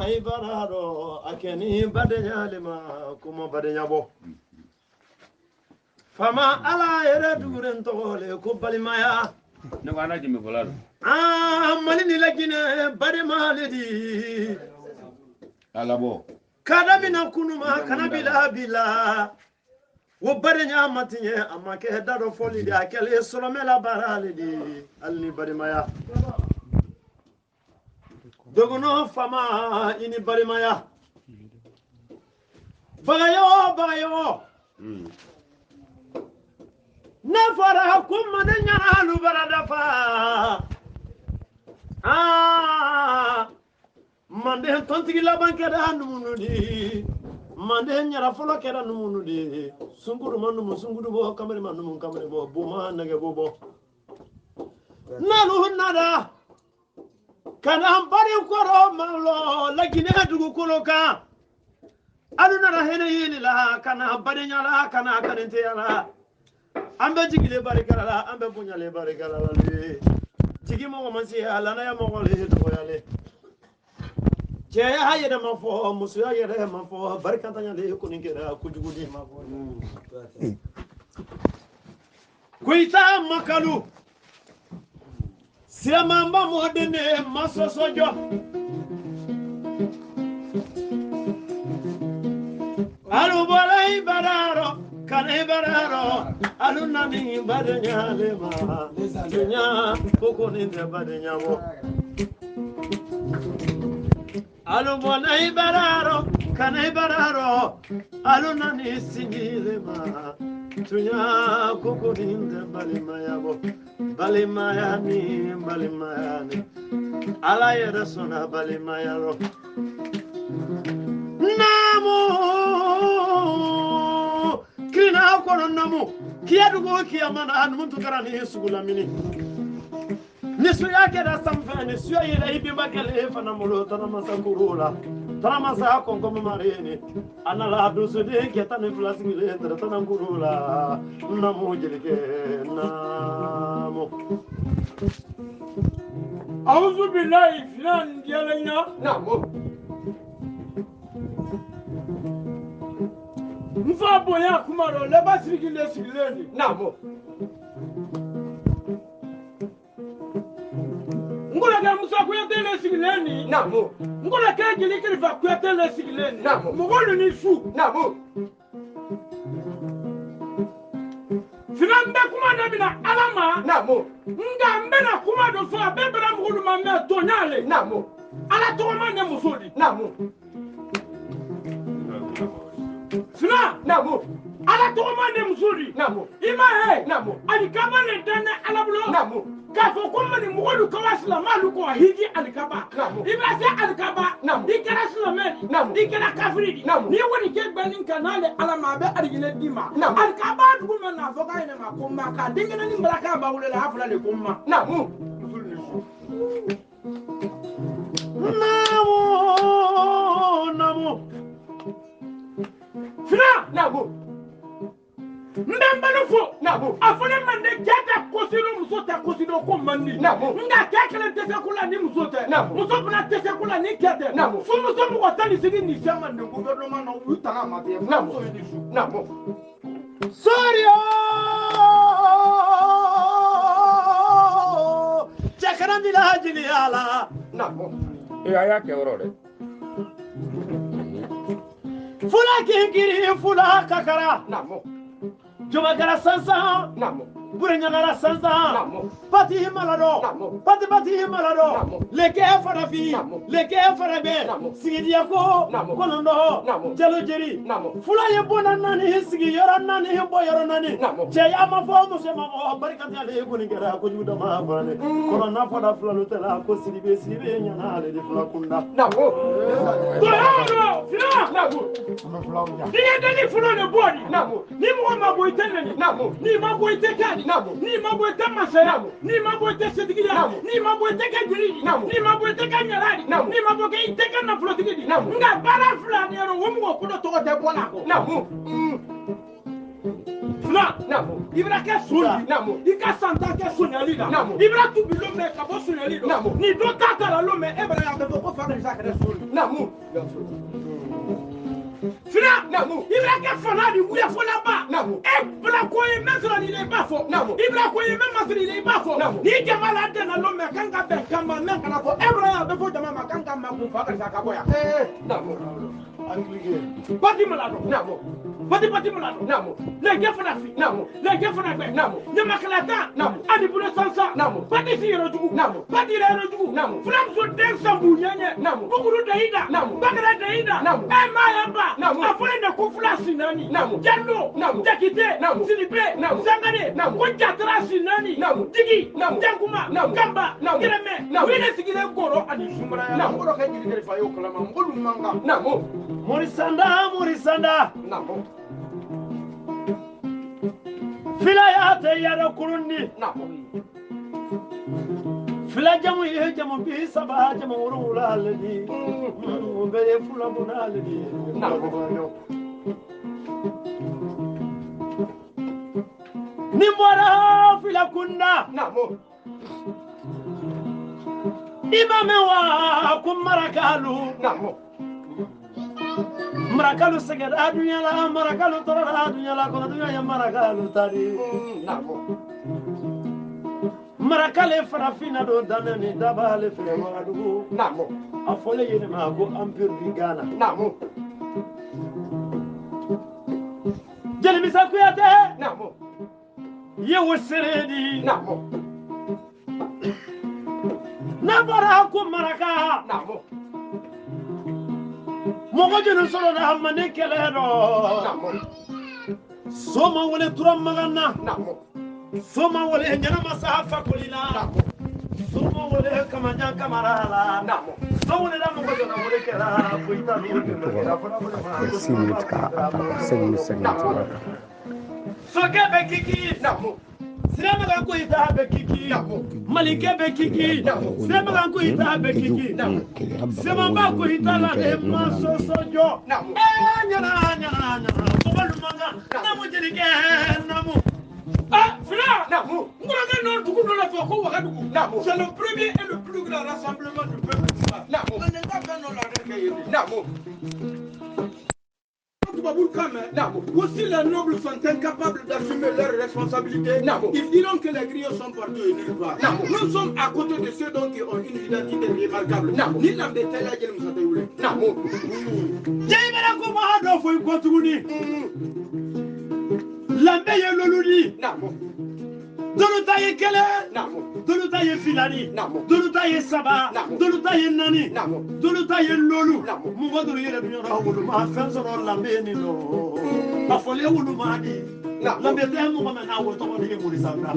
na i bara dɔ a kɛ ni badenya le ma kuma badenya bɔ. Fama ala yɛrɛ duguren tɔgɔ le ko balimaya. Ne ko an na jɛmɛ fɔla don. Aa Mali ni Laginɛ badema le di. Ala bɔ. Ka daminɛ kunuma kana bila bila. Wo badenya ma tiɲɛ a ma kɛ da dɔ fɔli de a kɛlen sɔrɔmɛ la baara le di hali ni balimaya. Dogono fama i ni balimaya. Bagayo bagayo. Ne fɔra ko manden ɲana alu bara dafa. Aa manden tontigi laban kɛra numunu di. Manden ɲara fɔlɔ kɛra numunu di. Sunkuru ma numu sunkuru bɔ kamalen ma numu kamalen bɔ boma nɛgɛ bɔ bɔ. N'alu nana ka na n bari kɔrɔ malɔ Laginɛ dugukolo kan. Alu nana hinɛ yeli la ka na badenya la ka na kaninteya la. An bɛ jigile barika la an bɛ bonyale barika la le. Jigi mɔgɔ ma se a lanaya mɔgɔ le dɔgɔyale. Cɛya yɛrɛ ma fɔ musoya yɛrɛ ma fɔ barikantanya le kɔni kɛra kojugu de. Koyita Makalu Siramanba mɔden ne ma sɔsɔ jɔ. Alu bɔra i bararɔ ka na i bararɔ alu nani badenya le ma tunya ko ko nin tɛ badenya bɔ. Alu bɔra i bararɔ ka na i bararɔ alu nani sinji le ma tunya ko ko nin tɛ balimaya bɔ. Balimaya ni balimaya ni Ala yɛrɛ sɔnna balimaya rɔ. Naamu kirina kɔnɔ naamu kiya dugu kiya mana numu tukara ni sugu lamini. Ni suya kɛra sanfɛ ni suya yɛlɛ i bɛnbakɛ le fana bolo taramasa kuru la. Taramasa kɔnkɔn mareni a nana dusuden kɛ 12 sigilen tɛrɛ tan kuru la. Naamu jelikɛ naamu. Awuzu bilayi filan diyalen ya. Naamu. N fa bonya kuma dɔ lɛba siriki le sigilen de. Naamu. N kɔrɔkɛ Musa Kuyate le sigilen nin. Naamu. N kɔrɔkɛ Jeli Kirifa Kuyate le sigilen nin. Naamu. Mɔgɔlu ni su. Naamu. Filan n bɛ kuma daminɛ Ala ma. Naamu. Nka n bɛna kuma dɔ fɔ a bɛɛ bɛna mɔgɔlu ma mɛ tɔɲa le. Naamu. Ala tɔgɔma ne muso di. Naamu. Filan. Naamu. Ala tɔgɔma ne muso di. Naamu. I ma ye. Naamu. Alikaba le danne Ala bolo. Naamu. K'a fɔ ko mani mɔgɔlu kaba silamɛlu kɔ hiji alikaba. Naamu. I bɛ se alikaba. Naamu. I kɛra silamɛ di. Naamu. I kɛra kafiri di. Naamu. N'i kɔni kɛ gbɛnni kan n'ale Ala ma a bɛ alijinɛ d'i ma. Naamu. Alikaba dugu ma n'a fɔ k'a ye ne ma ko ma k'a den kelen ni mara k'a ba wele la a fila de ko ma. Naamu. Naamu naamu. Filan. Naamu. N bɛ n balo fo. Naamu. A fɔ ne manden cɛ tɛ kosi dɔn muso tɛ kosi dɔn ko man di. Naamu. Nka cɛ kelen tɛ se ko la ni muso tɛ. Naamu. Muso fana tɛ se ko la ni cɛ tɛ. Naamu. Furumuso mɔgɔ 18 ni sɛ manden gouvernement na u y'u ta ka ma tigɛ. Naamu. Furumuso ye ni su. Naamu. Soriyo cɛ kana bila jeliya la. Naamu. Ee a y'a kɛ yɔrɔ dɛ. Fula kinkiri fula kakara. Naamu. Jɔba sansan. Naamu. Bure ɲagara sansan. Naamu. Pati maladɔ. Naamu. Pati pati maladɔ. Naamu. Leke farafi. Naamu. Leke farabɛ. Naamu. Sigidiya ko. Naamu. Kɔnɔntɔ. Naamu. Jalo jeri. Naamu. Fula ye bɔnna naani sigi yɔrɔ naani bɔ yɔrɔ naani. Naamu. Cɛya ma fɔ muso ma fɔ barikatɛ ale kɔni kɛra kojugu dama bannen. Kɔrɔ n'a fɔra filalu tɛ la ko Sidibe Sidibe ɲɛna ale de fila kunda. Naamu. Tɔɲɔ don filan. Naamu. N'i ye deni fɔlɔ de bɔ di. Naamu. Ni mɔgɔ ma bɔ i tɛ nɛni. Naamu. N'i ma bɔ i tɛ kɛ di. Naamu. N'i ma bɔ i tɛ masaya. Naamu. N'i ma bɔ i tɛ setigiya. Naamu. N'i ma bɔ i tɛ kɛ jeli di. Naamu. N'i ma bɔ i tɛ kɛ ɲɛla di. Naamu. N'i ma bɔ i tɛ kɛ nafolotigi di. Naamu. Nka baara fila ni yɔrɔ o mɔgɔ ko dɔ tɔgɔ tɛ bɔ la kɔ. Naamu. Fila i bɛna kɛ son di i ka san tan kɛ sonyali la i bɛna tubi lon mɛ ka bɔ sonyali la ni dɔ ta taara lon mɛ e bɛna a bɛ fɔ ko fa karisa kɛra son di. Fila i bɛna kɛ fana di wuyafolaba e bɛna ko ye mɛ sɔrɔ n'i la i b'a fɔ i bɛna ko ye mɛ ma sɔrɔ i la i b'a fɔ ni jama la dɛnna lon mɛ kan ka bɛn kan ma mɛ kana fɔ e bɛna a bɛ fɔ jama ma kan ka makun fa karisa ka bɔ yan. Bati malado bati bati malado lɛjɛ fana fi lɛjɛ fana gbɛ ɲamakala tan ani bolo sansan bati si yɔrɔ jugu bati yɛrɛ yɔrɔ jugu fulamuso den sanbu ɲɛɲɛ bukuru da i da bakara da i da e maa ye ba a fɔlen de ko fula si naani jalo jakite siribe sangare ko jatara si naani digi jankuma kanba gɛrɛmɛ u ye ne sigilen gɔrɔ ani sumaraya la mɔgɔ dɔ kɛ jeli kɛrɛfɛ a y'o kalama mɔgɔlu man kan. Morisanda Morisanda fila y'a tɛ yɛrɛ kurun fila jamu ye jamu 30 jamu 70 ale di o bɛɛ ye fula mun ale di ni bɔra fila kunda i ma mɛn wa ko marakalu marakalu sɛgɛrɛ dunya la marakalu tɔɔrɔla dunya la kɔnɔ dunya ye marakalu ta de marakale farafinna don daminɛ ni daba ale fɛ Wagadugu a fɔlen yen ma ko empire du Ghana Jelimisa Kuyate ye wo seere di n'a bɔra ko maraka mɔgɔ joli sɔrɔla Mande kɛlɛ dɔ soma wele Turamagan na soma wele Ɲanamasa Fakoli la soma wele Kamajan Kamara la so welela mɔgɔ jɔna wele kɛra Koyita 6 minutes ka 5 minutes 5 minutes sokɛ bɛ kiki Siramakan Koyita bɛ kiki Malikɛ bɛ kiki Siramakan Koyita bɛ kiki Sɛmaba Koyita la de ma sɔsɔ jɔ ee ɲana ɲana ɲana mɔgɔlu man kan namu jelikɛ namu. Fila n kɔrɔkɛ nɔ dugu dɔ la fɔ ko Wagadugu c'est le premier et le plus grand rassemblement du peuple du Mali. Nka fɛn dɔ la ne kɛ yen de. Aussi les nobles sont incapables d'assumer leurs responsabilités. Ils diront que les griots sont partout et nulle part. Nous sommes à côté de ceux donc qui ont une identité remarquable. Ni l'ambetela jeli musata wule. Jɛyibɛrɛ ko ma dɔ fɔ i kɔ tuguni. Lambe ye lolu di. Dolu ta ye kelen. Dolu ta ye fila di. Dolu ta ye saba. Dolu ta ye naani. Dolu ta ye lolu. Mɔgɔ dolu yɛrɛ dun yɔrɔ woloma fɛn sɔrɔ lambe nin nɔ. A fɔlen woloma di. Lambe tɛ mɔgɔ min na o tɔgɔ de ye Morisanda.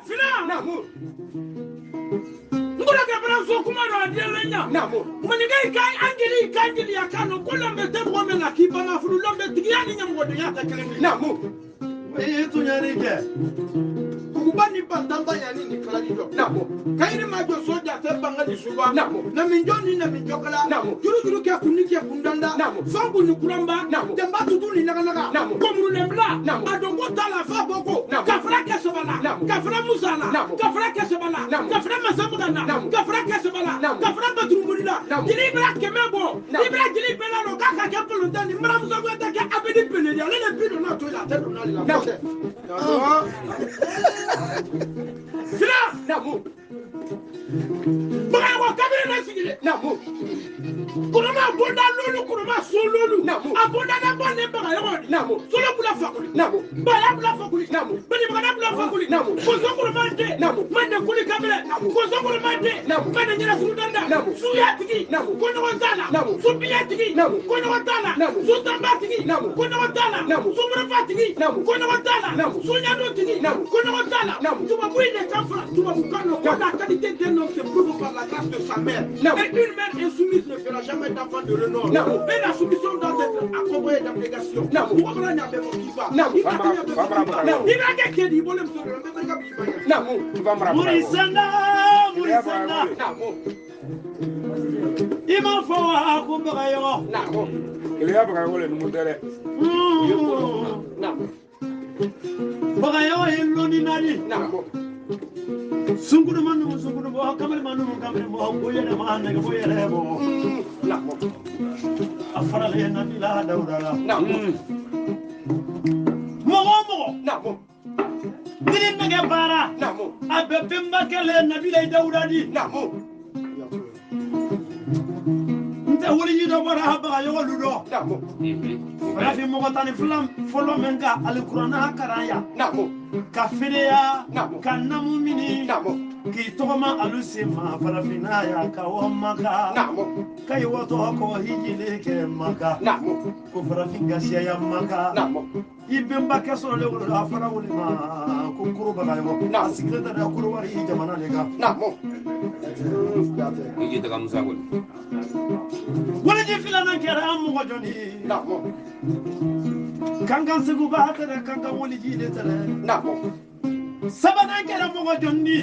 Fila. N kɔrɔkɛ bɛna so kuma dɔ a diyalen ɲa. Maninka i ka an jeli i ka jeliya kan nɔ ko lambe tɛ mɔgɔ min na k'i banna furu lambe tigiya ni ɲɛmɔgɔdenya tɛ kelen ye. I tun ye nin kɛ. Kukuba ni bantanba yanni ni kalali jɔ. Kayiri ma jɔ so jate banga ni suba. Naminjɔ ni naminjɔkala. Juru juru kɛ kun ni kɛ kundanda. Fɛn ni kuranba. Jɛnba tutu ni naganaga. Kɔmurulenbila. A don ko t'a la f'a bɔ ko. Ka fara kɛ saba la. Ka fara Musa la. Ka fara kɛ saba la. Ka fara Masamuga la. Ka fara kɛ saba la. Ka fara Baturumuri la. Jeli bɛra 100 bɔ. I bɛra jeli bɛɛ la dɔn k'a ka kɛ balontan ni maramusa tɛ kɛ Abedi Pele de ale de bi donna to la a tɛ don n'ale la. Fila. Bagayogo kabiri ne sigilen. Kuruma bonda lolu kuruma so lolu. A bonda na bɔ ne Bagayogo de. Solo bula Fakoli. Baya bula Fakoli. Benibagada bula Fakoli. Koso kuruma den. Mande kuli kabile. Koso kuruma den. Mande ɲɛna surudanda. Suya tigi. Ko ɲɔgɔn t'a la. Subiya tigi. Ko ɲɔgɔn t'a la. Sutanba tigi. Ko ɲɔgɔn t'a la. Sumurafa tigi. Ko ɲɔgɔn t'a la. Suɲado tigi. Ko ɲɔgɔn t'a la. Tubabu in de kan fɔlɔ tubabukan nɔ ko la qualité d'un homme se prouve par la grâce de sa mère. Et une mère insoumise ne fera jamais d'enfant de renom. Et la soumission doit être accompagnée d'abnégation. Morisanda, Morisanda. I m'a fɔ wa ko Bagayogo. Keleya Bagayogo le numu tɛ dɛ. Ninari. Sungudu manu sungudu bo kamari manu kamari bo boyere ma ne boyere bo. Afarale na bila dawda la. Mogo mogo. Ni nege bara. Abe bimba kele nabila dawda di. Nte woli yi do bora ba yo ludo. Rafi mogo tani flam folo menga alqur'ana karaya. Ka fereya ka namu mini k'i tɔgɔma alu se ma farafinna ya ka wɔ maka ka i wɔtɔ kɔ hijili kɛ maka ko farafin ka siyaya maka i bɛnbakɛ sɔrɔlen wolo a fara wuli ma ko korobagayɔgɔ a sigilen tɛ dɛ korowari i jamana de kan. Waliji filanan kɛra an mɔgɔ jɔni ye. Kankan seguba tɛ dɛ kankan waliji de tɛ dɛ. Sabanan kɛra mɔgɔ jɔni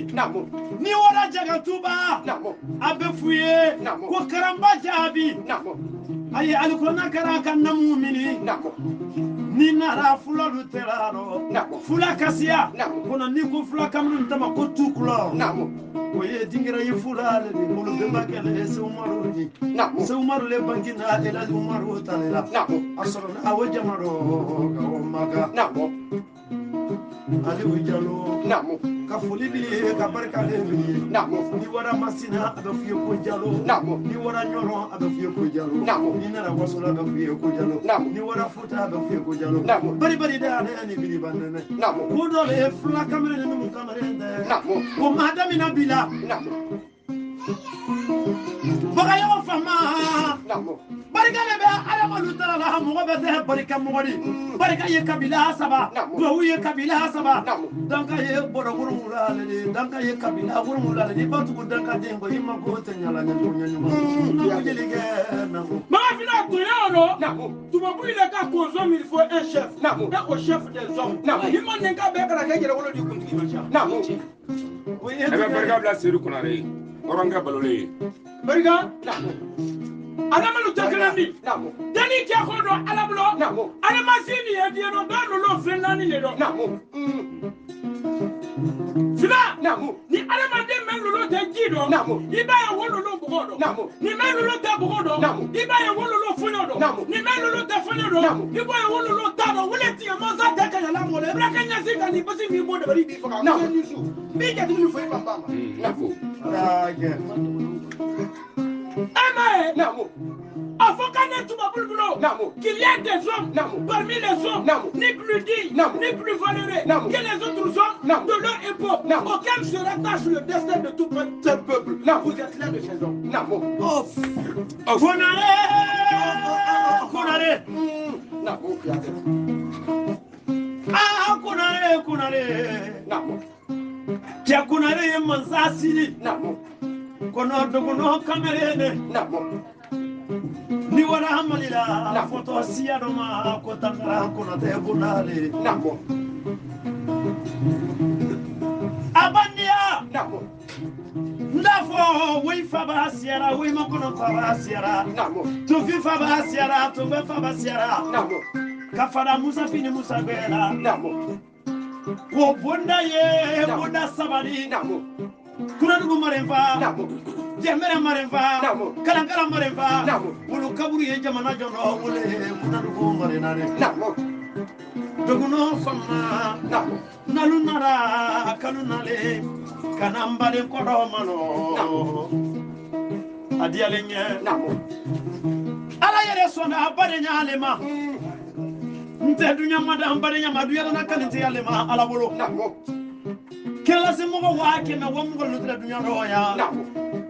ni wara jagatuba a bɛ f'u ye ko karanba jaabi a ye alikurana kɛra ka namu mini ni nara fulalu tɛra rɔ fula kasiya kɔnɔ ni ko fula kamalen tama ko tukulɔ o ye dingira ye fula le de bolo bɛnba kɛlɛ Sewumaru di Sewumaru le bangina Elaji Umaru tale la a sɔrɔ a o jama dɔ ka o maka Aliou Diallo ka foli b'i ye ka barika le b'i ye ni wara Masina a bɛ f'i ye ko Diallo ni wara Ɲɔrɔ a bɛ f'i ye ko Diallo ni nana Wasola a bɛ f'i ye ko Diallo ni wara Futa a bɛ f'i ye ko Diallo bari bari da ale ni biri ba nɛnɛ ko dɔ le ye fula kamalen ni numu kamalen tɛ o ma daminɛ bi la Bagayogo fama barika le bɛ adamalu tara la mɔgɔ bɛ tɛ barika mɔgɔ di barika ye kabila saba duwawu ye kabila saba danka ye bɔrɔ wolonwula le de danka ye kabila wolonwula le de i b'a tugu danka den kɔ i mako tɛ ɲala ɲɛjugu ɲɛɲuman namu jelikɛ namu. Magafina tonya rɔ tubabu ile ka consommer il faut un chef et au chef des hommes i ma nin ka bɛɛ kana kɛ yɛrɛwolo di kuntigi ma ca. E bɛ barika bila Seydou Konare ye. Hɔrɔnkɛ balolen ye. Barika adamalu tɛ kelen di danni cɛ ko dɔn ala bolo adamasi nin ye diɲɛ dɔn dɔw lolo fɛn naani de dɔn. Fila ni adamaden mɛ lolo tɛ ji dɔn i b'a ye wo lolo bɔgɔ dɔn ni mɛ lolo tɛ bɔgɔ dɔn i b'a ye wo lolo fɔɲɔ dɔn ni mɛ lolo tɛ fɔɲɔ dɔn i b'a ye wo lolo ta dɔn wele tigɛ mansa tɛ ka yɛlɛ mɔgɔ la i bɛ kɛ ɲɛsin ka nin basi min bɔ dabali b'i faga ni su n b'i jate min fɔ i ban ba ma. E m'a ye a fɔ k'an ye tubabu bolo qu'il y a des hommes parmi les hommes ni plus dignes ni plus valeureux que les autres hommes de leur époque auxquels se rattache le destin de tout un peuple. Vous êtes l'un de ces hommes. Konare Konare ah Konare Konare cɛ Konare ye mansa sini kɔnɔ dogono kamalen ni wara Mali la fɔtɔ siya dɔ ma ko Tangara Konatɛ bonale a bandiya n t'a fɔ woyi fa b'a siyara woyi ma kɔnɔ fa b'a siyara tofin fa b'a siyara tofɛn fa b'a siyara ka fara Musa fini Musa gbɛ la o bonda ye bonda sabali Kunadugu marenfa Jɛmɛrɛ marenfa Kalankala marenfa wolo kaburu ye jamana jɔnɔ wele Kunadugu marenare Dogono fama nalu nara kanu nale kana n baden kɔrɔ manɔ a diyalen ɲɛ Ala yɛrɛ sɔnna a baden ɲale ma n tɛ duɲa ma da n baden ɲa ma duɲa na kani tɛ ale ma Ala bolo kelasi mɔgɔ 100,000 wa tɛ duɲa dɔgɔya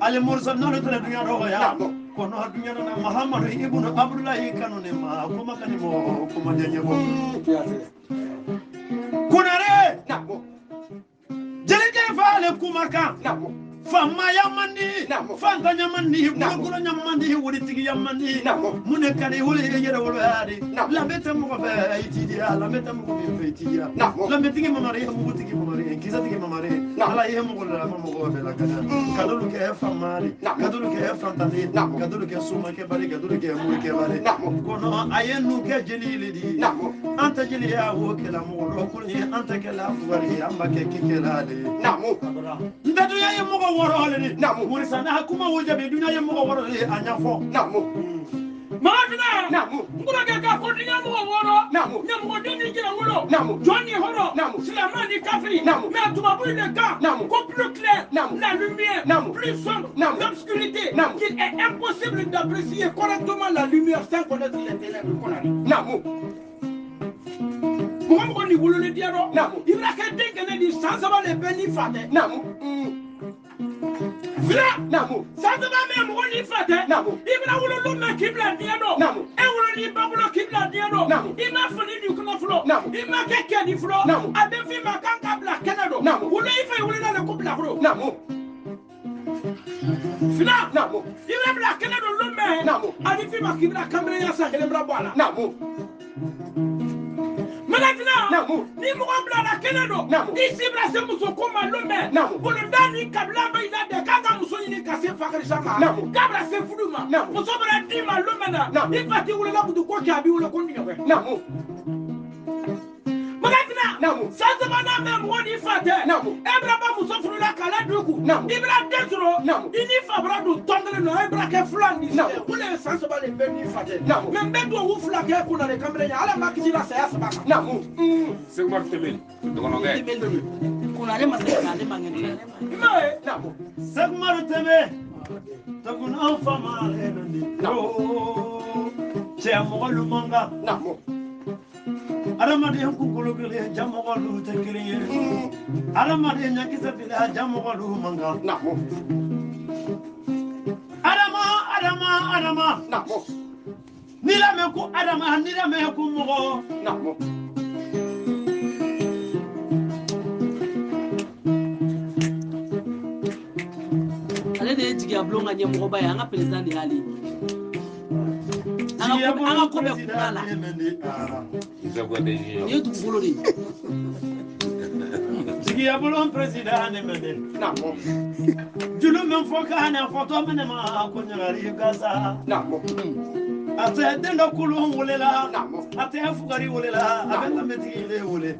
ale mursal n'olu tɛ duɲa dɔgɔya kɔnɔ duɲa na Mahamadu ibnu Abdulahi kanu ne ma kuma kani mɔ kuma diya ɲɛbɔ Konare jelikɛ fa ale kuma kan Faamaya man di fantanya man di bolokolonya man di woritigiya man di mun de ka di wolo ye yɛrɛwoloya de lambe tɛ mɔgɔ fɛ i t'i diya lambe tɛ mɔgɔ min fɛ i t'i diya lambetigi mamari mugutigi mamari kisatigi mamari ala ye mɔgɔ la ma mɔgɔ bɛɛ lakana ka dɔlu kɛ faama de ka dɔlu kɛ fantan de ka dɔlu kɛ somakɛba de ka dɔlu kɛ morikɛba de kɔnɔ a ye nu kɛ jeli le di an tɛ jeliya o kɛla mɔgɔ dɔ kolon ye an tɛ kɛla fugari ye an b'a kɛ kikɛla de ye n tɛ dunya ye mɔgɔ wɔɔrɔ le di morisa n'a kuma wo jaabi dunya ye mɔgɔ wɔɔrɔ le ye a ɲɛfɔ. Magafina n kɔrɔkɛ k'a fɔ diɲɛ mɔgɔ wɔɔrɔ ɲɛmɔgɔden ni jɛnɛwolo jɔn ni hɔrɔn silamɛ ni kafiri mais tubabu in de kan ko plus clair la lumière plus sombre l'obscurité qu'il est impossible d'apprécier correctement la lumière sans connaître les ténèbres Konaré. Mɔgɔ mɔgɔ ni wololen diɲɛ dɔn i bɛna kɛ den kɛnɛ di san saba de bɛ n'i fa tɛ. Fila san saba mɛ mɔgɔ n'i fa tɛ i bɛna wolo don min k'i bila diɲɛ dɔn e wolo n'i ba bolo k'i bila diɲɛ dɔn i ma fini di kɔnɔ fɔlɔ i ma kɛ kɛ di fɔlɔ a bɛ f'i ma k'an ka bila kɛnɛ dɔn wolo i fɛ wolola de ko bilakoro. Fila i bɛna bila kɛnɛ dɔn don mɛ a bɛ f'i ma k'i bɛna kanbelenya san kelen bɛna bɔ a la. Magafina ni mɔgɔ bilala kɛnɛ dɔn i si bɛna se muso ko ma lon bɛɛ bolonda ni kabila bɛ i la dɛ k'a ka muso ɲini ka se fakarisa ma k'a bɛna se furu ma muso bɛna d'i ma lon bɛɛ na i fa t'i wolola kutu ko kɛ a b'i wolo ko ɲɔgɔn. Magafina san sabanan bɛ mɔgɔ n'i fa tɛ e bɛna ba muso furu la k'a ladon i kun i bɛna den sɔrɔ i ni fa bɛna don tɔn kelen na e bɛna kɛ filan ni ko ne ye san saba de bɛ n'i fa tɛ mɛ n bɛ duwawu fila kɛ kunna de kanbelen ɲɛ ala ma kisi la saya saba kan. Seku Umaru Tembeli dɔgɔnɔkɛ. Konaré ma se ka ale man kɛnɛ. I m'a ye. Seku Umaru Tembeli tɔgɔnɔ faama ale nɔ di. Cɛ mɔgɔ lu man kan. Adamaden kunkolo kelen ja mɔgɔlu tɛ kelen ye adamaden ɲakisɛ fila ja mɔgɔlu man kan. Adama adama adama n'i lamɛn ko adama n'i lamɛn ko mɔgɔ. Ale de ye jigiya bulon ka ɲɛmɔgɔba ye an ka président de y'ale ye. An ka ko bɛɛ kunna la. Nin ye dugukolo de ye. Jigiya bulon président ne mɛ dɛ. Julu min fɔ k'a ɲɛ fɔtɔ minɛ ma ko ɲagari gasa. A tɛ den dɔ kolon wele la. A tɛ fugari wele la. A bɛ lamɛntigi le wele.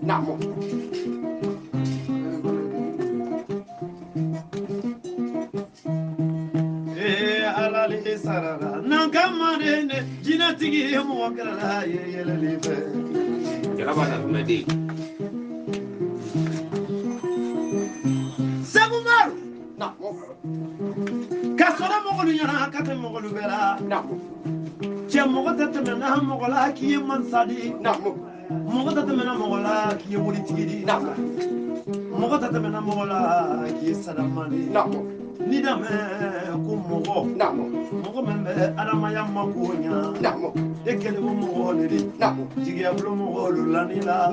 Ala le sarala n'an ka manden de jinɛtigi ye mɔgɔ kɛlɛla ye yɛlɛli fɛ. Jalaba na tun bɛ den. Seku Umaru. Ka sɔrɔ mɔgɔlu ɲɛna ka tɛmɛ mɔgɔlu bɛɛ la. Cɛ mɔgɔ tɛ tɛmɛ n'a mɔgɔ la k'i ye mansa di. Mɔgɔ tɛ tɛmɛ n'a mɔgɔ la k'i ye wolitigi di. Mɔgɔ tɛ tɛmɛ n'a mɔgɔ la k'i ye sadama di. Ni damɛ ko mɔgɔ mɔgɔ min bɛ adamaya mako ɲa e kɛlen ko mɔgɔ le de jigiya bolo mɔgɔ lu lani la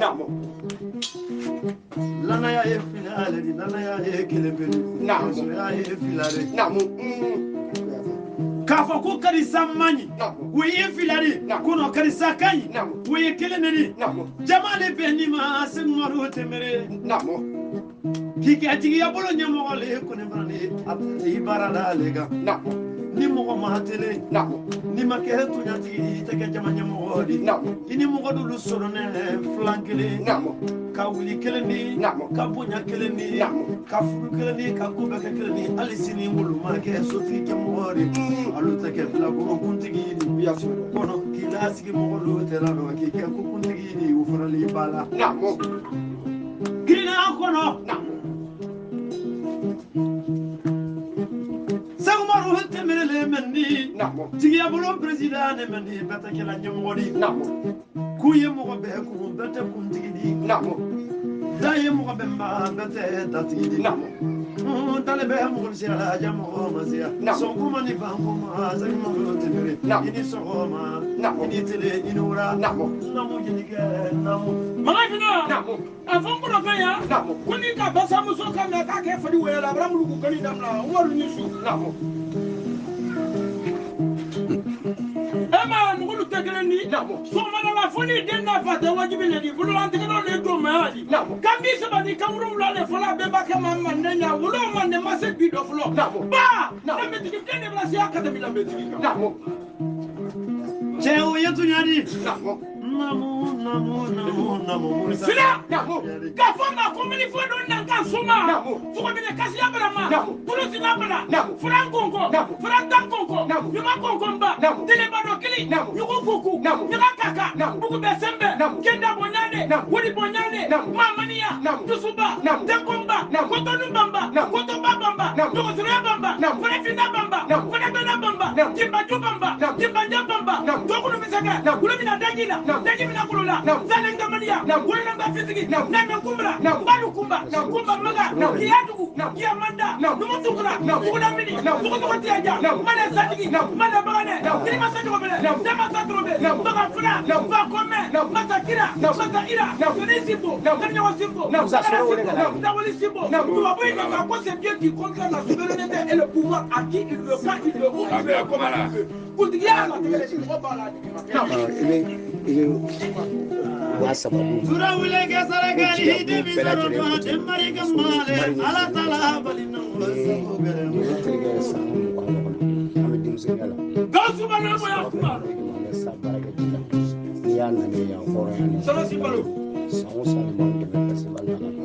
lanaya ye fila le di lanaya ye kelen pe de musoya ye fila de k'a fɔ ko karisa man ɲi o ye fila de ko karisa ka ɲi o ye kelen de di jama de bɛ nin ma Seku Umaru Tembeli. K'i kɛ jigiya bolo ɲɛmɔgɔ le ko ne fana ni i baara la ale kan ni mɔgɔ ma tele n'i ma kɛ toɲatigi i tɛ kɛ jama ɲɛmɔgɔ di i ni mɔgɔ dolu sɔrɔnɛ filan kelen ka wuli kelen di ka bonya kelen di ka furu kelen di ka ko bɛɛ kɛ kelen di hali sini olu ma kɛ sotigi kɛ mɔgɔ di olu tɛ kɛ bilakoro kuntigi di kɔnɔ k'i lasigi mɔgɔ dɔw tɛ la dɔn k'i kɛ ko kuntigi di o fana l'i ba la girinna kɔnɔ. Seku Umaru Tembeli le mɛndi jigiya bolo président ne mɛndi bɛɛ tɛ kɛla ɲɛmɔgɔ di k'u ye mɔgɔ bɛɛ kun bɛɛ tɛ kuntigi di da ye mɔgɔ bɛɛ ma bɛɛ tɛ datigi di Talibé mugul la jamu masia songuma ni banguma zagmu tibiri ini sogoma ini tele inura namu jilike namu magafina afon ko kanya kuni ka basa muso ka na ka ke fadi wala abramu ku kani damna umaru ni su ema mugulu tegele ni soma la foni den na fata wajibi le di bulu an tegelo le do ma ali kambi saba ni kamuru la le fola be ba ka ma ne nya wulo ma ne ma se bi do fulo ba na me tigi den bla si akademi la me tigi che o yetu nyadi namu namu namu namu sila ka fo ma ko mini fo don nan kan suma fo ko mini kasi abara ma tulu sila bala furan konko furan tan konko nyuma konko mba tele bado kili nyugo fuku nyuga kaka bugu be sembe kenda bonyane wodi bonyane mamania tusuba tekomba kotonu bamba kotoba bamba dogosura bamba farafinda bamba faragbena bamba timbaju bamba timbanja bamba tokunu misaka kulumina dajila dajimina kulula zalenga mania wulanga fitigi name kumbra balu kumba kumba maga kiyadugu kiyamanda numutukura tukulamini tukutukutiaja mana satigi mana bagane kirima satogobele dama satrobe baga fula bakome masakira masaira tunisibo kanyo simbo dawali simbo tubabu ina ko c'est bien qui contrôle la souveraineté et le pouvoir à qui il veut quand il veut où il veut comment il veut kuntigiya la tigele ko bala Sura wule ke sarakali de bizaro de mari gamale ala tala balina Gawusu balo mo ya kuma Sala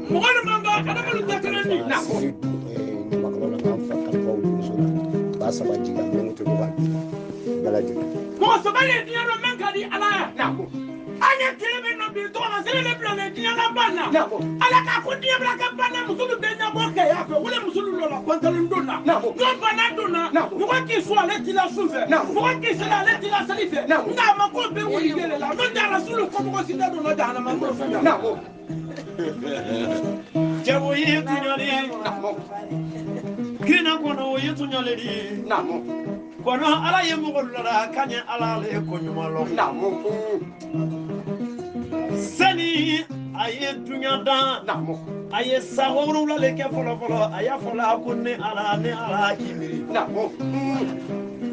mɔgɔ ni man kan adamadenw tɛ kelen ni mɔgɔ saba de ye diɲɛ dɔn min ka di ala ye an ye tile min nɔ bi tɔgɔ la seli de bila nin diɲɛ laban na ala k'a ko diɲɛ bila ka ban na musolu bɛɛ ɲɛbɔ kɛya fɛ wale musolu lɔ la pantalon don na n'o banna don na mɔgɔ k'i sɔn ale t'i la su fɛ mɔgɔ k'i seli ale t'i la seli fɛ nka a ma ko bɛɛ wuli de la n'o tɛ alasulu kɔmɔgɔ si tɛ don na jahanama kɔnɔ fɛn na. Cɛ o ye tuɲɔlen ye kina kɔnɔ o ye tuɲɔlen ye kɔnɔ ala ye mɔgɔ lɔra ka ɲɛ ala le ko ɲuman lɔ sani a ye duɲa dan a ye san wolonwula le kɛ fɔlɔ fɔlɔ a y'a fɔ la ko ne ala k'i miiri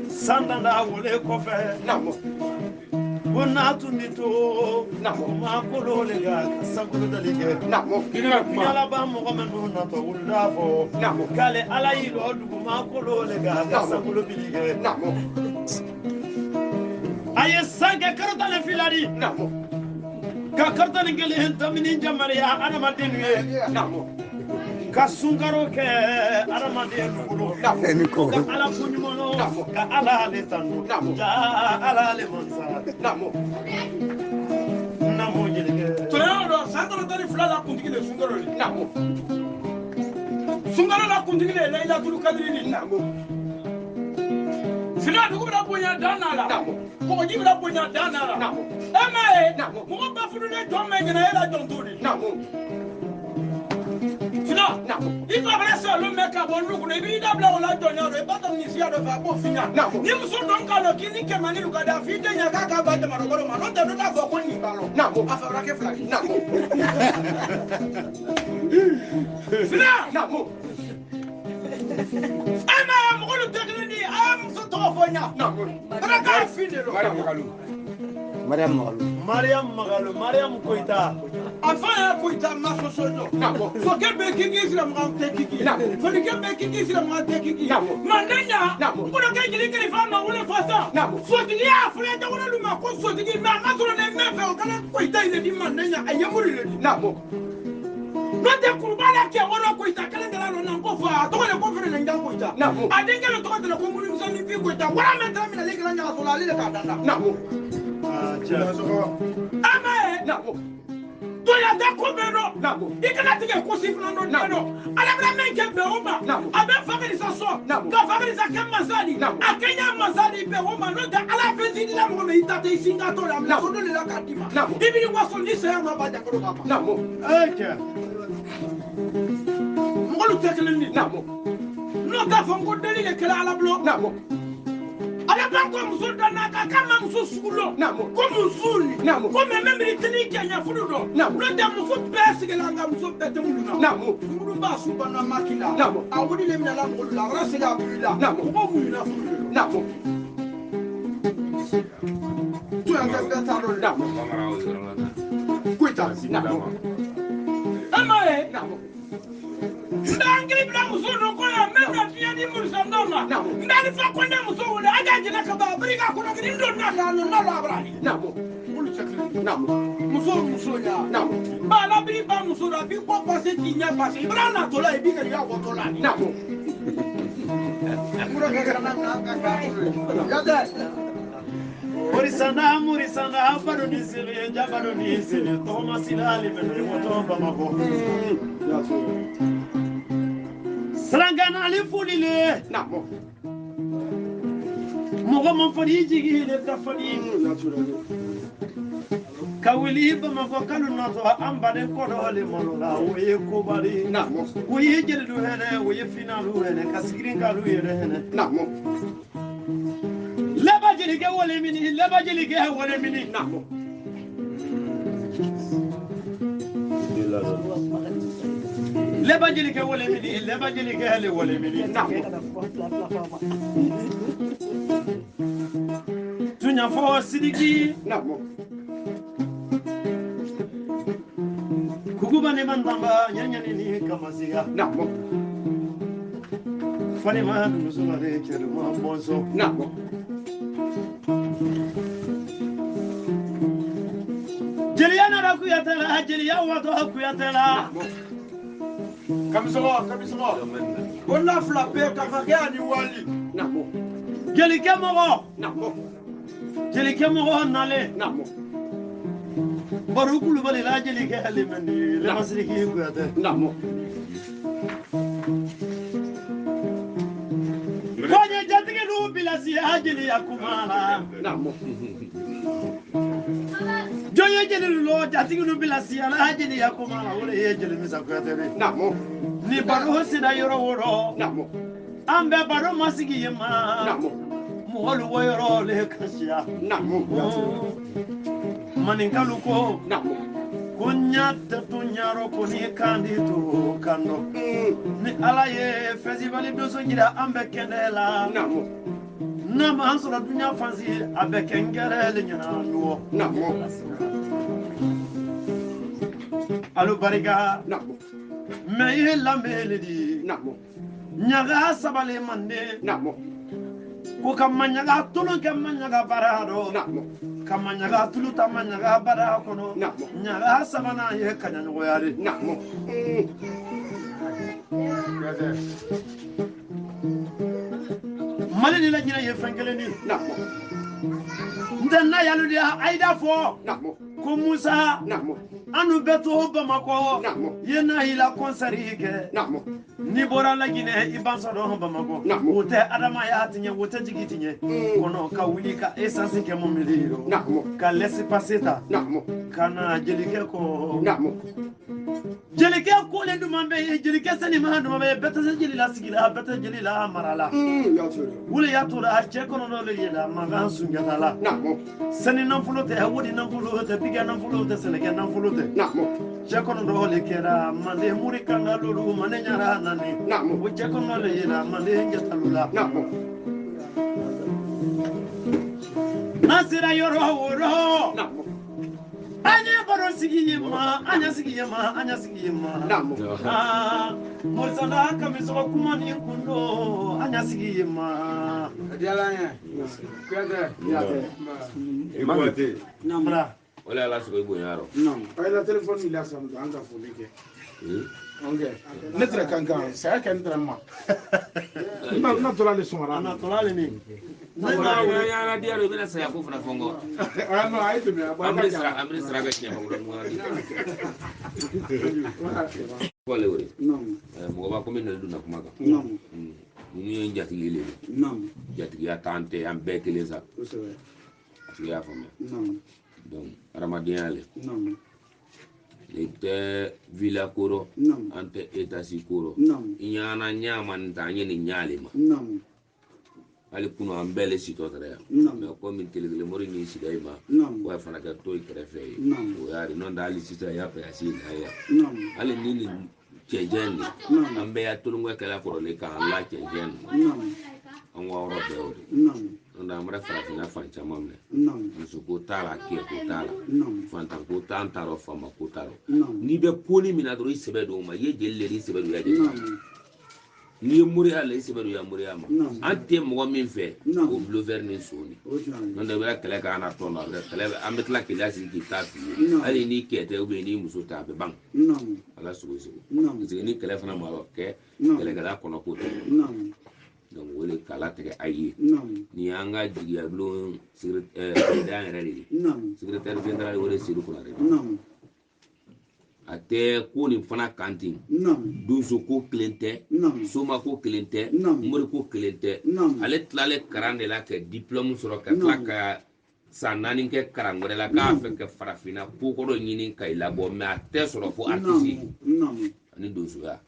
san danda wole kɔfɛ ko n'a tun bɛ to ma kolo le ka sankolo dali kɛ yalaba mɔgɔ minnu natɔ wulila fɔ k'ale ala y'i lɔ duguma kolo le ka sankolo bili kɛ a ye san kɛ kalo 12 di ka kalo 11 damini jamariya adamaden ye ka sunkaro kɛ adamaden dugukolo ka ala ko ɲuman ka ala le tanu ka ala le mansa namo jelikɛ. Tɔɲɔ dɔ san 12 la kuntigi le sunkaro le sunkaro la kuntigi le layilatulu kadiri ni sina dugu bɛna bonya dan n'a la kɔgɔji bɛna bonya dan n'a la e m'a ye mɔgɔ ba furulen jɔn bɛ ɲɛna e la jɔn t'o de. Sina i fa bɛna se olu mɛn ka bɔ lu kɔnɔ i b'i da bila o la jɔnya dɔ i ba tɔ nin siya dɔ fɛ a b'o f'i ɲɛna ni muso dɔn k'a lɔ k'i ni kɛmɛ ni lu ka da f'i den ɲɛ k'a k'a ba damadɔ balo ma n'o tɛ dɔ t'a fɔ ko nin b'a lɔ a fɛɛrɛ kɛ fila ye. Sina e m'a ye mɔgɔ lu tɛ kelen di a ye muso tɔgɔ fɔ n ɲa kana k'a fi de lɔ. Mariam Magalu Mariam Koita a fa y'a Koita ma soso jɔ sokɛ bɛ kiki sira makan tɛ kiki folikɛ bɛ kiki sira makan tɛ kiki manden ɲa kɔnɔkɛ jeli kiri fa ma wele fa sa sotigi y'a filɛ jagoyali ma ko sotigi mɛ a ma sɔrɔ ne mɛn fɛ o kana Koita in de di manden ɲa a ye muru de di n'o tɛ kuruba la kɛ o la Koita kelen de la nɔ na ko fɔ a tɔgɔ de ko Ferelenjan Koita a denkɛ de tɔgɔ de la ko Munumisɛnnin Fi Koita wara min taara minɛ ale kɛra ɲagaso la ale de k'a dan da. Ama ye toya tɛ ko bɛɛ dɔn i kana tigɛ ko si fana dɔn diɲɛ dɔn ala bɛna min kɛ bɛn o ma a bɛ Fakirisa sɔn ka Fakirisa kɛ masa di a kɛ ɲɛ masa di bɛn o ma n'o tɛ ala fɛn si di la mɔgɔ min i ta tɛ i sin ka t'o la a minɛ so dɔ de la k'a d'i ma i b'i waso ni saya ma ba jakolo ka ban. Mɔgɔ Mɔgɔlu tɛ kelen di. Naamu. N'o t'a fɔ ko deli de kɛra Ala bolo. Naamu. Ala b'an ko muso danna kan k'a ma muso sugu lɔn. Naamu. Ko muso ni. Naamu. Ko mɛ mɛ miiri tɛ ni jɛɲɛ furu dɔn. Naamu. N'o tɛ muso bɛɛ sigila nka muso bɛɛ tɛ mulu na. Naamu. Mulu b'a su banna maki la. Naamu. A wuli le minɛ la mɔgɔlu la a kana segin a bulu la. Naamu. Mɔgɔw muɲuna furu de la. Naamu. Tuyan tɛ bɛɛ t'a dɔn. Naamu. Koyita. Naamu. E m'a ye. Naamu. N bɛ hakili bila muso dɔ kɔ yan n bɛ na diɲɛ di murisanda ma. Naamu. N bɛ alifa kɔnɛ muso wele a ka jɛnɛ ka ban a biri k'a kɔnɔ kiri n don na la nɔ na la abara. Naamu. Olu tɛ kelen ye. Naamu. Muso muso ya. Naamu. Ba la biri ba muso la a b'i kɔ pase k'i ɲɛ pase i bɛna natɔ la i b'i ka i ka wɔtɔ la. Naamu. Morisanda Morisanda bado ni sele jabado ni sele toma silali mene woto Bamako. Sarangana ali fulile. Naamu. Mɔgɔ ma fɔli jigi le ka fɔli. Ka wuli Bamakɔ kalo natɔ an baden kɔdɔ le malo la o ye koba de ye. Naamu. O ye jeliw hɛnɛ o ye finalu hɛnɛ ka sigirin kalu yɛrɛ hɛnɛ. Naamu. Leba jelikɛ wale mini leba jelikɛ wale mini. Naamu. Leba jelikɛ wale mini leba jelikɛ le wale mini. Naamu. Tunya fɔ Sidiki. Naamu. Kukuba ni mandamba ɲaɲani ni kamasiga. Naamu. Falima musola de cɛlima bɔnsɔn. Naamu. Jeliya nana Kuyate la jeliya watɔ Kuyate la. Kamisɔgɔ kamisɔgɔ. Bonda fila bɛɛ kafakɛ ani wali. Naamu. Jelikɛ mɔgɔ. Naamu. Jelikɛ mɔgɔ nalen. Naamu. Baro Kulubali la jelikɛ limɛndi Leba Sidiki Kuyate. Naamu. Kɔɲɛ jatigi n'u bilasi a jeliya kuma la. Naamu. Jɔn ye jeli lɔ jatigi n'u bilasi a la jeliya kuma la o de ye jeli Misa Kuyate de. Naamu. Ni baro sera yɔrɔ o yɔrɔ. Naamu. An bɛ baro masigi yen ma. Naamu. Mɔgɔlu bɔ yɔrɔ le kasiya. Naamu. Maninkalu ko. Naamu. Ko ɲa tɛ to ɲarɔ ko ni kan di to kan dɔ. Ni Ala ye festival donso jira an bɛ kɛnɛ la. Naamu. N'a m'an sɔrɔ duɲa fansi a bɛ kɛ n gɛrɛ le ɲɛna nɔ. Naamu. Alu barika. Naamu. Mɛ i ye lamɛn le di. Naamu. Ɲaga sabali manden. Naamu. Ko ka maɲaga tulu kɛ maɲaga baara dɔ. Naamu. Ka maɲaga tulu ta maɲaga baara kɔnɔ. Naamu. Ɲaga sabanan ye kaɲaɲɔgɔnya de. Naamu. Mali ni Laginɛ ye fɛn kelen de ye. Naamu. N tɛ n'a y'alu de Ayida fɔ. Naamu. Ko Musa. Naamu. Anu bɛ to Bamakɔ. Naamu. Ye n'a y'i la kɔnsɛri kɛ. Naamu. N'i bɔra Laginɛ i b'an sɔrɔ Bamakɔ. Naamu. O tɛ adamaya tiɲɛ o tɛ jigi tiɲɛ. Kɔnɔ ka wuli ka esansi kɛ mobili ye. Naamu. Ka laissez-passer ta. Naamu. Ka na jelikɛ kɔ. Naamu. Jelikɛ kolen duman bɛ yen jelikɛ seniman duman bɛ yen bɛɛ tɛ se jeli la sigi la bɛɛ tɛ jeli la mara la. O de y'a to a cɛ kɔnɔdɔ le yɛlɛ mankan Sunjata la. Naamu. Sani nafolo tɛ wodi nafolo tɛ bigɛ nafolo tɛ sɛnɛkɛ nafolo tɛ. Naamu. Cɛ kɔnɔdɔ le kɛra manden muri kanga lolu manden ɲara nani. Naamu. O cɛ kɔnɔdɔ le yɛlɛ manden jatalu la. Naamu. N'an sera yɔrɔ o yɔrɔ. Naamu. An ye baro sigi yen ma an ye sigi yen ma an ye sigi yen ma. Naamu. Aa Morisanda kamisɔgɔ kuma ni kun don an ye sigi yen ma. A diyara an ye. Kuyate. Kuyate. Naamu. O de y'ala sɔrɔ i bonya yɔrɔ. Naamu. A ye la telefɔni la san an ka foli kɛ. Ne tɛrɛ kankan saya kɛ n tɛrɛ ma. N na tora le sɔngɔra. A na tora le min. Ala diya i bɛna saya ko fana fɔ n kɔ. Ah non, a ye tɛmɛ a bɔ An bɛ sara kɛ tiɲɛ fɔ fɔle o de. Mɔgɔ b'a komi nali donna kuma kan. Ninnu ye n jatigi le ye. Jatigiya t'an tɛ an bɛɛ kelen sa. A tigi y'a faamuya. Donc hadamadenya le. Nin tɛ villa ko rɔ an tɛ étage ko rɔ i ɲana ɲama nin ta an ye nin ɲale ma hali kunu an bɛɛ le sitɔ tɛrɛ yan mɛ komi tele kelen mori ni sida i ma wa fana kɛ to i kɛrɛfɛ ye o y'a di n'o tɛ hali sisan y'a fɛ a si na yan hali ni nin cɛncɛn nin an bɛɛ y'a tolonkɛ kɛla kɔrɔlen k'an la cɛncɛn nin an ka yɔrɔ bɛɛ o de n'o tɛ an bɛra farafinna fan caman minɛ muso ko t'a la kɛ ko t'a la fantan ko t'an t'a rɔ faama ko t'a rɔ n'i bɛ ko ni min na dɔrɔn i sɛbɛ don o ma i ye jeli le i sɛbɛ don i ya jeli n'i ye moriya la i sɛbɛ don i ya moriya ma an tɛ mɔgɔ min fɛ o bluffeur ni son de n'o tɛ i bɛ kɛlɛ kɛ an na tɔn la kɛlɛ an bɛ tila k'i lasigi k'i ta f'i ye hali n'i kɛ tɛ ou bien n'i muso tɛ a bɛ ban ala sogo sogo parce que ni kɛlɛ fana ma kɛ kɛlɛkɛla kɔnɔ ko tɛ donc o de kala tigɛ a ye nin y'an ka jigiya bulon président yɛrɛ de ye secrétaire général o de Seydou Konare a tɛ ko nin fana kan ten donso ko kelen tɛ soma ko kelen tɛ mori ko kelen tɛ ale tilalen kalan de la ka diplôme sɔrɔ ka tila ka san 4 kɛ kalan wɛrɛ la k'a fɛ ka farafinna kokɔrɔ ɲini ka i labɔ mɛ a tɛ sɔrɔ fo artiste ani donsoya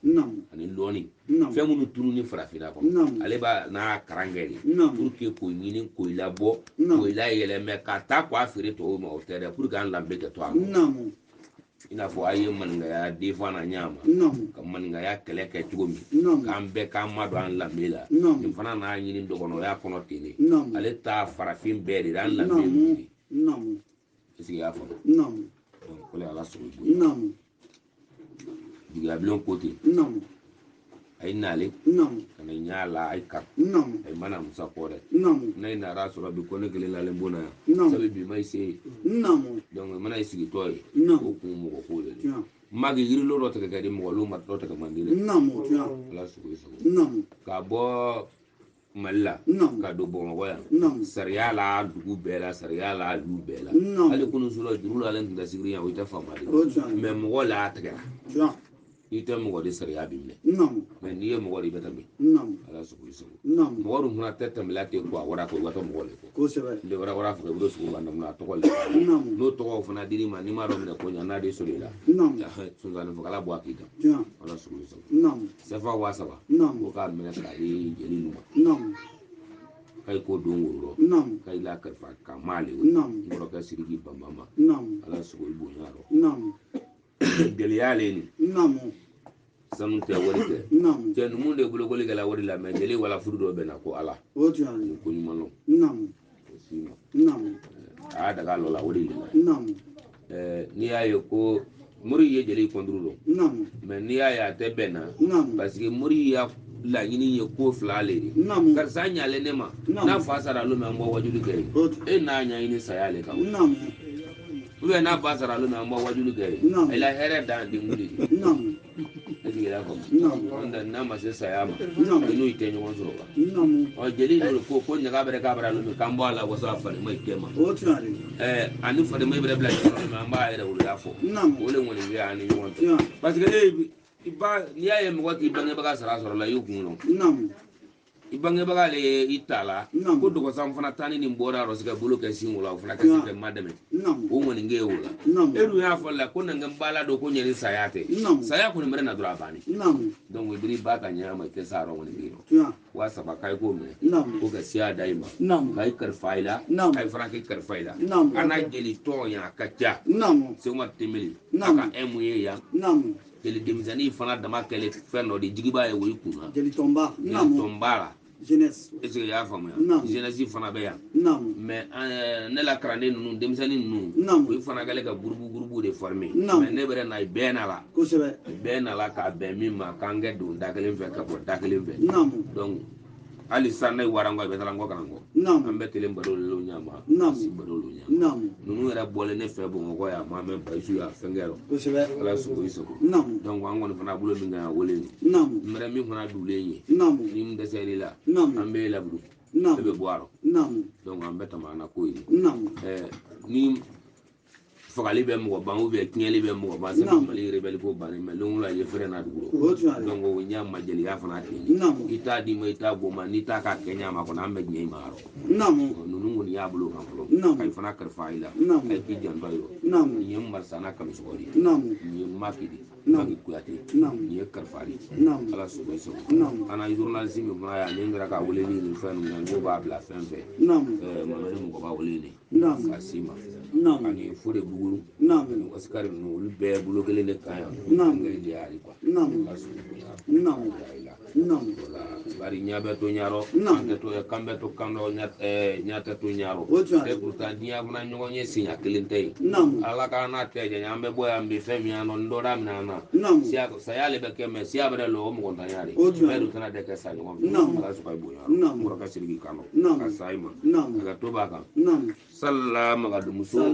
ani lɔnni fɛn minnu tunu ni farafinna kɔnɔ ale b'a n'a kalan kɛ de pour que k'o ɲini k'o labɔ k'o layɛlɛ mɛ ka taa k'a feere tɔw ma o tɛ dɛ pour que an lanbe kɛ to a kɔnɔ i n'a fɔ a ye maninkaya defan na ɲa ma ka maninkaya kɛlɛ kɛ cogo min k'an bɛɛ k'an ma don an lanbe la nin fana n'a ɲini dɔgɔnɔya kɔnɔ ten de ale ta farafin bɛɛ de an lanbe mun de est ce que i y'a faamu donc ko le ala sogo bonya jigiya bulon ko ten a ye nale ka na ɲa la a ye kari a ye mana musa kɔ dɛ n'a ye nara sɔrɔ bi ko ne kelen lalen bon na yan sabu bi ma i se yen donc mana i sigitɔ ye o kun mɔgɔ ko de don magi yirilo dɔ tigɛ ka di mɔgɔ lu ma dɔ tigɛ man di dɛ ala sogo i sago ka bɔ Mali la ka don Bamakɔ yan sariya la dugu bɛɛ la sariya la du bɛɛ la hali kunun sɔrɔ juru la ale tun tɛ sigiri yan o tɛ faama de mɛ mɔgɔ la a tigɛra i tɛ mɔgɔ de sariya b'i minɛ mɛ n'i ye mɔgɔ de i bɛ tɛmɛ ala sogo i sago mɔgɔ dun fana tɛ tɛmɛla ten ko a wara ko i ka taa mɔgɔ de kɔ n wara wara fɛ i bolo sogo b'a daminɛ a tɔgɔ le n'o tɔgɔ fana dir'i ma n'i m'a dɔn minɛ ko ɲa n'a de sɔrɔ i la sonsanni fagala bɔ a k'i kan ala sogo i sago sɛfa 3000 ko k'a minɛ k'a di jeli ninnu ma k'a ko don woro rɔ k'a la kalifa ka m'ale o n kɔrɔkɛ Sidiki Banba ma ala sogo i bonya rɔ gɛlɛya le nin sanu tɛ wari tɛ cɛ numu de bolokoli kɛla wari la mɛ jeli wala furu dɔ bɛ na ko ala o ko ɲuman lɔn o si ma a y'a daga lɔ la o de la n'i y'a ye ko mori ye jeli kɔnturu dɔn mɛ n'i y'a ye a tɛ bɛn na parce que mori ya laɲini ye ko fila le de karisa ɲalen ne ma n'a fa sara olu mɛ an bɔ wajuli kɛ ye e n'a ɲɛɲini saya le kan ou bien n'a ba sara olu mɛ an bɔ wajuli kɛ ye i la hɛrɛ dan denkuli de est ce que i y'a faamu n'o tɛ n'a ma se saya ma i n'o tɛ ɲɔgɔn sɔrɔ wa ɔ jeli n'o ko ko ɲaga bɛrɛ k'a bɛrɛ olu mɛ k'an bɔ a la wasa farima i kɛ ma ani farima i bɛrɛ bila ɲɔgɔn na an b'a yɛrɛ woloya fɔ o de kɔni bɛ an ni ɲɔgɔn cɛ parce que e i ba n'i y'a ye mɔgɔ k'i bangebaga sara sɔrɔ la i y'o kun lɔn i bangebaga le ye i ta la ko dɔgɔsan fana taa ni nin bɔra yɔrɔ se ka bolo kɛ sin o la o fana ka se ka ma dɛmɛ o ŋɔni kɛ o la e dun y'a fɔ la ko nan ba la don ko ɲɛ ni saya tɛ saya kɔni bɛrɛ na dɔrɔn a banni donc i biri ba ka ɲɛ ma i tɛ sa yɔrɔ ŋɔni kɛ yɔrɔ 3000 k'a ye k'o minɛ ko ka siya da i ma k'a ye kalifa i la k'a ye fana k'i kalifa i la a n'a jeli tɔn yan a ka ca Segu Tembeli a ka mun ye yan jeli denmisɛnnin fana dama kɛlen fɛn dɔ de jigi b'a ye o y'i kunna jeli tɔnba jeli tɔnba la jeunesse est ce que i y'a faamuya jeunesse fana bɛ yan mais ne la kalanden ninnu denmisɛnnin ninnu o fana kɛlen ka gurubu gurubu de former mais ne bɛrɛ na bɛɛ na la kosɛbɛ bɛɛ na la k'a bɛn min ma k'an kɛ don da kelen fɛ ka bɔ da kelen fɛ donc hali sisan ne ye warankɔ i bɛ taa n kɔ ka na n kɔ an bɛɛ kelen baro le ɲama si baro le ɲama ninnu yɛrɛ bɔlen ne fɛ Bamakɔ yan ma mɛ Bayisu y'a fɛn kɛ kosɛbɛ ala sogo i sago donc an kɔni fana bolo min kan yan wele nin n bɛrɛ min fana dulen ye ni min dɛsɛr'i la an bɛ laburu e bɛ bɔ a rɔ donc an bɛ tɛmɛ an na ko ye ni Fagali bɛ mɔgɔ ban ou bien tiɲɛli bɛ mɔgɔ ban c'est Mali rebelle ko bannen mais lon la ye fɛrɛ na dugu rɔ donc o ɲa majɛliya fana ten i t'a di ma i t'a bɔ ma n'i t'a ka kɛ ɲa ma kɔni an bɛ diɲɛ i ma yɔrɔ ninnu kɔni y'a bolo kan fɔlɔ ka i fana kalifa i la ka i k'i janto a yɔrɔ nin ye Marisana Kamisɔgɔ de ye nin ye Maki de Maki Kuyate nin ye kalifa de Ala sogo i sago an na journaliste min fana yan ni n kɛra ka weleli ni fɛn ninnu kɛ n k'o b'a bila fɛn fɛn Mamadu mɔgɔ b'a wele de ka s'i ma ani Fode Buguru ani Oscar ninnu olu bɛɛ bolo kelen de kan yan n de y'ale quoi ka sogo bonya i la wala bari ɲa bɛ to ɲarɔ kan tɛ to kan bɛ to kan dɔ ɲa tɛ to ɲarɔ et pourtant diɲɛ fana ɲɔgɔn ye siɲɛ kelen tɛ yen Ala k'an n'a tɛ janya an bɛ bɔ yan bi fɛn min yan nɔ n dɔ daminɛ an na siya saya le bɛ kɛ mɛ siya bɛrɛ lɔ o mɔgɔntanya de bɛɛ dun tɛna tɛ kɛ sa ɲɔgɔn fɛ Ala sɔrɔ i bonya n kɔrɔkɛ Sidiki kan dɔ ka sa i ma a ka to b'a kan. Sala Magadumuso.